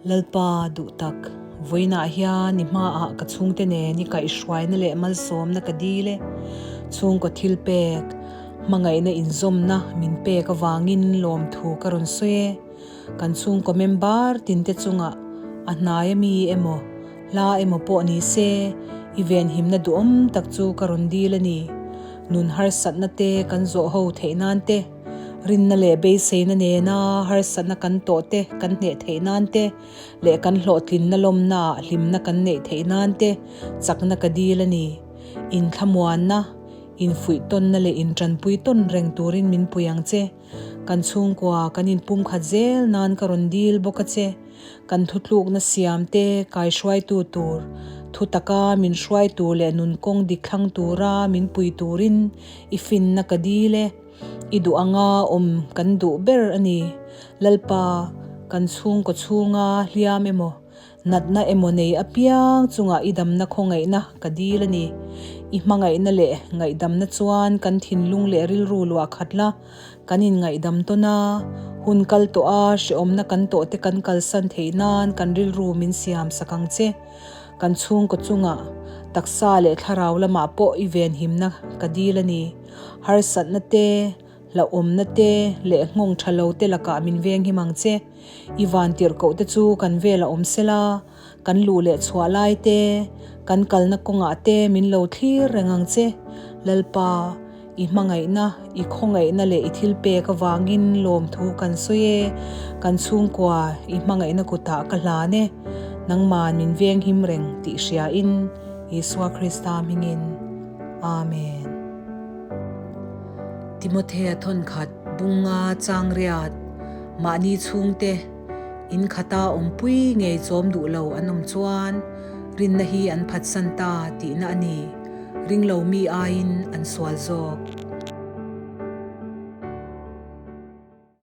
Lalpa duhtak, vawiinah hian i hmaah ka chhungte nen i kaihhruaina leh malsawmna ka dil e. Chhungkaw thilpek, hmangaihna inzawmna min pek avangin lawmthu ka rawn sawi e. Kan chhungkaw member tinte chungah a hnai ami emaw, hla emaw pawh ni se, i venhimna duhawm tak chu ka rawn dil a ni. Nun harsatna te kan zawh ho theih nan te, Rinna leh beiseina nena harsatna kan tawh te kan hneh theih nan te leh kan hlawhtlinna lawmnaah hlimna kan neih theih nan te chakna ka dil a ni. Inthlamuanna, infuihtawnna leh intanpui tawn reng turin min pui ang che. Kan chhungkua kan inpumkhat zel nan ka rawn dil bawk a che. Kan thutlukna siam te kaihruaitu tur, thu taka min hruaitu leh nun kawng dik thlang tura min pui turin i finna ka dil e. I duh anga awm kan duh ber a ni. Lalpa, kan chhungkaw chhunga hliam emaw, natna emaw nei apiang chungah i damna khawngaihna ka dil a ni. I hmangaihna leh ngaihdamna chuan kan thinlung leh rilru luah khat la, kan inngaihdam tawn a, hun kal tawh a, hrehawmna kan tawh te kan kalsan theih nan kan rilru min siam sak ang che. Kan chhungkaw chungah taksa leh thlarau lamah pawh i venhimna ka dil a ni. Harsatna te, hlauhawmna te leh nghawng tha lo te lakah min veng him ang che. I vantirhkoh te chu kan velah awm sela, kan luh leh chhuah lai te, kan kalna kawngah te min lo thlir reng ang che. Lalpa, i hmangaihna, i khawngaihna leh i thilpek avangin lawmthu kan sawi e. Kan chhungkua i hmangaihna kutah ka hlan e. Nangman min veng him reng tih hriain Isua Krista hmingin. Amen. Timothea thawnkhat bunga changriat mahni chhungte in khata awmpui ngei chawm duh lo an awm chuan rinna hi an phatsan ta tihna a ni. Ringlo mi aiin an sual zawk.